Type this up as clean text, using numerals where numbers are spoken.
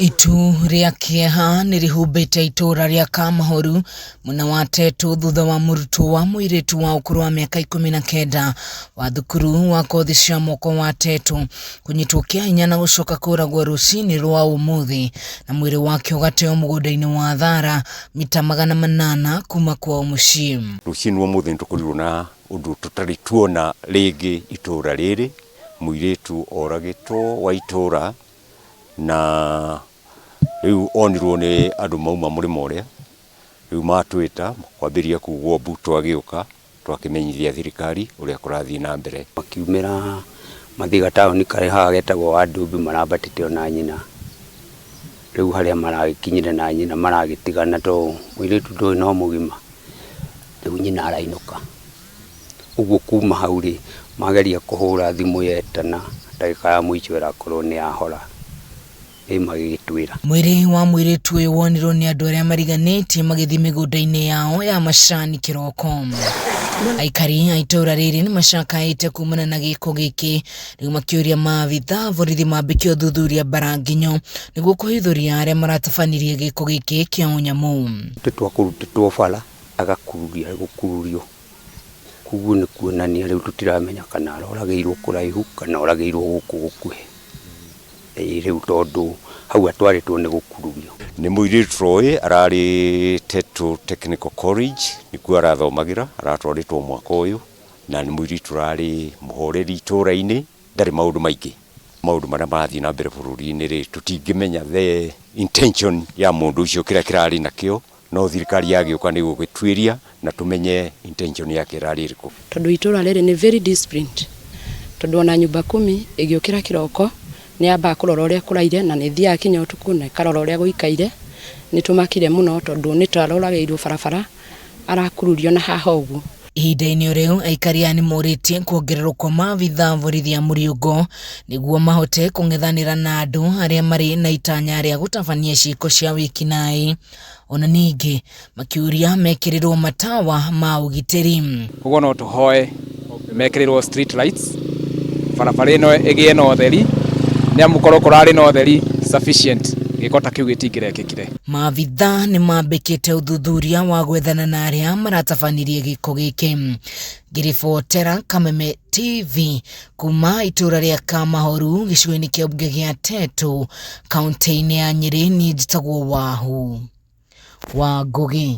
Itu rĩa kĩeha nĩ rĩhumbĩte itũũra rĩa Kamahoru mwena wa Tetu thutha wa mũrutwo wa mũirĩtu wa ũkũrũ wa mĩaka 19 wa thukuru wa kothi cia moko wa Tetu kũnyitwo kĩa hinya na gũcoka kũragwo rũcinĩ rwa ũmũthĩ na mwĩrĩ wake ũgateo mũgũnda-inĩ wa Thara mita 800 kuma kwao mũciĩ. Rũcinĩ rwa ũmũthĩ nĩ tũkorirwo na ũndũ tũtarĩ tuona rĩngĩ itũũra rĩrĩ, mũirĩtu oragĩtwo wa itũũra na rĩu onirwo nĩ andũ mauma mũrĩmo ũrĩa, rĩu matwĩta kwambĩrĩria kugwo mbu twagĩũka twakĩmenyithia thirikari ũrĩa kũrathiĩ na mbere. Makiumĩra mathiĩ gataũni karĩ haha getagwo Wandumbi marambatĩte ona nyina, rĩu harĩa maragĩkinyire na nyina maragĩtigana tondũ mũirĩtu ndũĩ no mũgima, rĩu nyina arainũka. Ũguo kuma hau rĩ, mageria kũhũra thimũ yetana, ndagĩka ya mũico ĩrakorwo nĩ yahora, ĩ magĩgĩtwĩra. Mwĩrĩ wa mũirĩtu ũyũ wonirwo nĩ andũ arĩa mariganĩtie magĩthiĩ mĩgũnda-inĩ yao ya macani kĩroko. Aikari a itũũra rĩrĩ nĩ macakaĩte kumana na gĩko gĩkĩ, rĩu makĩũria maabitha borithi mambĩke ũthuthuria mbaranginyo nĩguo kũhithũria arĩa maratabanirie gĩko gĩkĩ kĩa ũnyamũ. Tũtwakũrutĩtwo bara agakururia gũkururio. Koguo nĩ kuonania rĩu tũtiramenya kana aroragĩirwo kũraihu kana oragĩirwo gũkũ gũkuhĩ. Ĩĩ rĩu tondũ hau atwarĩtwo nĩ gũkururio. Nĩ mũirĩtu tũroĩ ararĩ Tetu Technical College nĩkuo arathomagĩra, aratwarĩtwo mwaka ũyũ na nĩ mũirĩtu ũrarĩ mũhoreri itũra-inĩ, ndarĩ maũndũ maingĩ. Maũndũ marĩa marathiĩ na mbere bũrũri-inĩ rĩ, tũtingĩmenya the intention ya mũndũ ũcio kĩrĩa kĩrarĩ nakĩo, No thirikari yagĩũka nĩ gũgĩtuĩria na tũmenye intention yake ĩrarĩ ĩrĩkũ. Tondũ itũra rĩrĩ nĩ very disciplined tondũ ona nyumba kumi ĩgĩũkĩra kĩroko nĩ yambaga kũrora ũrĩa kũraire na nĩ ĩthiaga kinya ũtukũ na ĩkarora ũrĩa gũikaire. Nĩ tũmakire mũno tondũ nĩ ta aroragĩirwo barabara arakururio na haha ũguo. Ihinda-inĩ o rĩu, aikari aya nĩ morĩtie kuongererwo kwa maabitha a borithi a mũriũngo nĩguo mahote kũng'ethanĩra na andũ arĩa marĩ na itanya rĩa gũtabania ciĩko cia wĩkinaĩ. Ona ningĩ makĩũria mekĩrĩrwo matawa ma ũgitĩri. Koguo no tũhoe mekĩrĩrwo street lights, barabara ĩno ĩgĩe na ũtheri, nĩ amu korwo kũrarĩ na ũtheri sufficient gĩko ta kĩu gĩtingĩrekĩkire. Maabitha nĩ mambĩkĩte ũthuthuria wa gwethana na arĩa maratabanirie gĩko gĩkĩ. Ngĩribotera Kameme TV kuma itũra rĩa Kamahoru gĩcigo-inĩ kĩa mbunge gĩa Tetu kaunti-inĩ ya Nyĩrĩ, niĩ njĩtagwo Wahu wa Ngũgĩ.